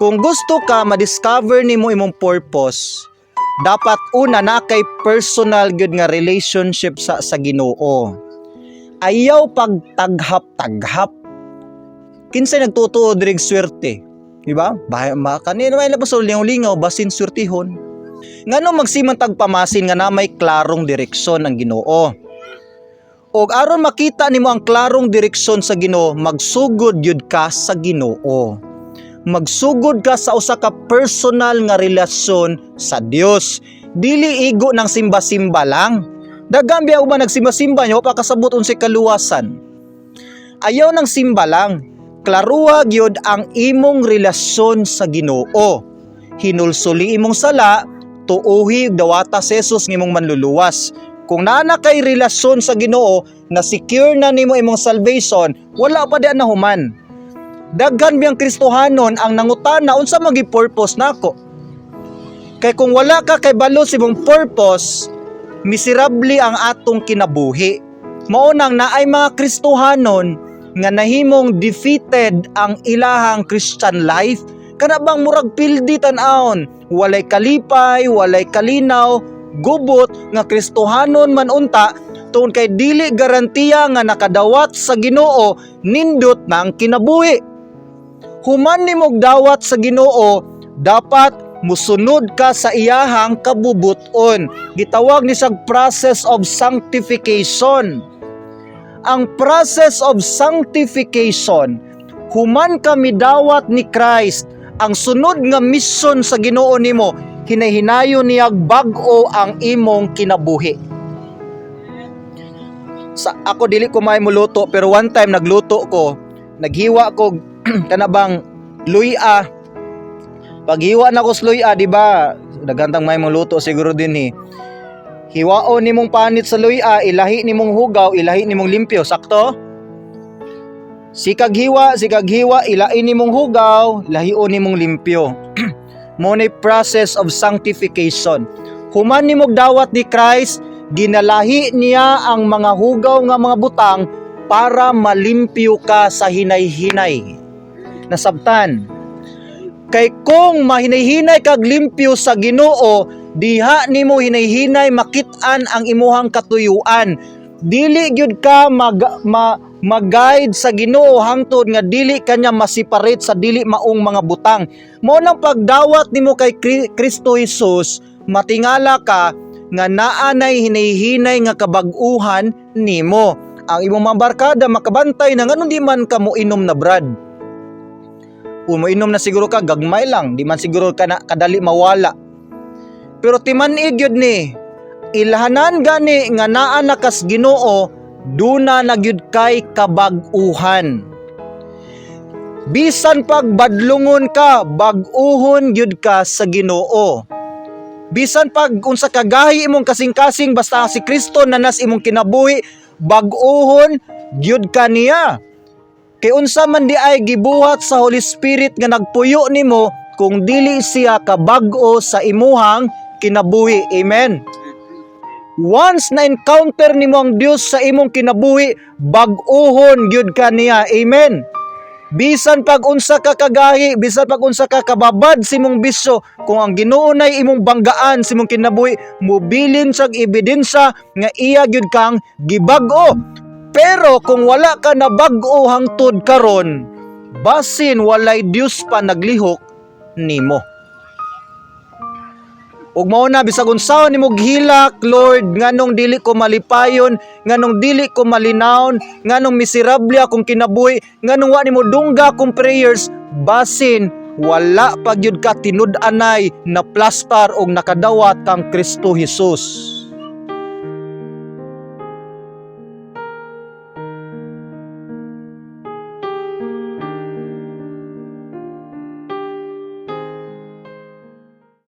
Kung gusto ka ma-discover nimo imong purpose, dapat una na kay personal gyud nga relationship sa Ginoo. Ayaw pagtaghap-taghap. Kinsay nagtutuo diri swerte? Di ba? Bah, ma, kanino may labas lingaw-lingaw basin swertihon. Ngano magsiman tag pamasin nga na may klarong direksyon ang Ginoo? Og aron makita nimo ang klarong direksyon sa Ginoo, magsugod gyud ka sa Ginoo. Magsugod ka sa usa ka personal nga relasyon sa Dios. Dili igo ng simba-simba lang. Daghan biya uban nagsimba-simba nyo pa kasabot unsay kaluwasan. Ayaw ng simba lang. Klaruha gyud ang imong relasyon sa Ginoo. Hinulsuli imong sala, tuuhi ug dawata si Jesus nga imong manluluwas. Kung naa na kay relasyon sa Ginoo, na secure na nimo imong salvation, wala pa di na human. Daghan biyang Kristohanon ang nangutana unsa magi purpose nako. Kay kung wala ka kay balo sa imong purpose, miserable ang atong kinabuhi. Mao nang naay mga Kristohanon nga nahimong defeated ang ilahang Christian life, kana bang murag pildi tan-awon, walay kalipay, walay kalinaw, gubot nga Kristohanon man unta, tungod kay dili garantiya nga nakadawat sa Ginoo, nindot na ang kinabuhi. Human nimog dawat sa Ginoo, dapat musunod ka sa iyahang kabubuton. Gitawag ni siyang process of sanctification. Ang process of sanctification, human ka midawat ni Christ, ang sunod nga mission sa Ginoo nimo, hinahinayon niyag bag-o ang imong kinabuhi. Sa ako, dili ko may muluto, pero one time nagluto ko, naghiwa ko kana bang luya. Paghiwa na ko sa luya, di ba? Daghan tang may muluto siguro din eh. Hiwaon nimong panit sa luya, ilahi nimong hugaw, ilahi nimong limpyo, sakto? Sikag hiwa, ilain nimong hugaw, lahion nimong limpyo. Mo ni process of sanctification. Human nimog dawat ni Christ, ginalahi niya ang mga hugaw nga mga butang para malimpyo ka sa hinay-hinay. Nasabtan? Kay kung mahinay-hinay kag limpyo sa Ginoo, diha nimo hinay-hinay makit-an ang imuhang katuyuan. Dili gyud ka mag-guide sa Ginoo hangtod nga dili kanya ma-separate sa dili maong mga butang. Mao nang pagdawat nimo kay Kristo Jesus, matingala ka nga naa nay hinay-hinay nga kabag-uhan nimo. Ang imong mga barkada makabantay na nganong di man ka mo inom na, brad. Kung mo inom na siguro ka, gagmay lang, di man siguro ka na kadali mawala. Pero timan-ig gyud ni, ilhanan gani nga naa na kas Ginoo, duna na gyud kay kabag-uhan. Bisan pag badlungon ka, bag-uhon gyud ka sa Ginoo. Bisan pag unsa kagahi imong kasing-kasing, basta si Kristo nanas imong kinabuhi, bag-uhon gyud ka niya. Kay unsa man di ay gibuhat sa Holy Spirit nga nagpuyo nimo kung dili siya kabag-o sa imuhang kinabuhi? Amen. Once na encounter nimo ang Dios sa imong kinabuhi, bag-uhon gyud ka niya. Amen. Bisan pag unsa ka kagahi, bisan pag unsa ka kababad sa imong bisyo, kung ang Ginoo nay imong banggaan sa imong kinabuhi, mobilin siyag ebidensya nga iya gyud kang gibag-o. Pero kung wala ka na bag-o hangtod karon, basin walay Dios pa naglihok nimo. Ug mao na, bisag unsaon nimo gihilak, "Lord, nganong dili ko malipayon, nganong dili ko malinawon, nganong miserable akong kinabuhi, nganong wa nimo dungga akong prayers?" Basin wala pa gyud ka tinud-anay na plastar og nakadawat kang Kristo Jesus.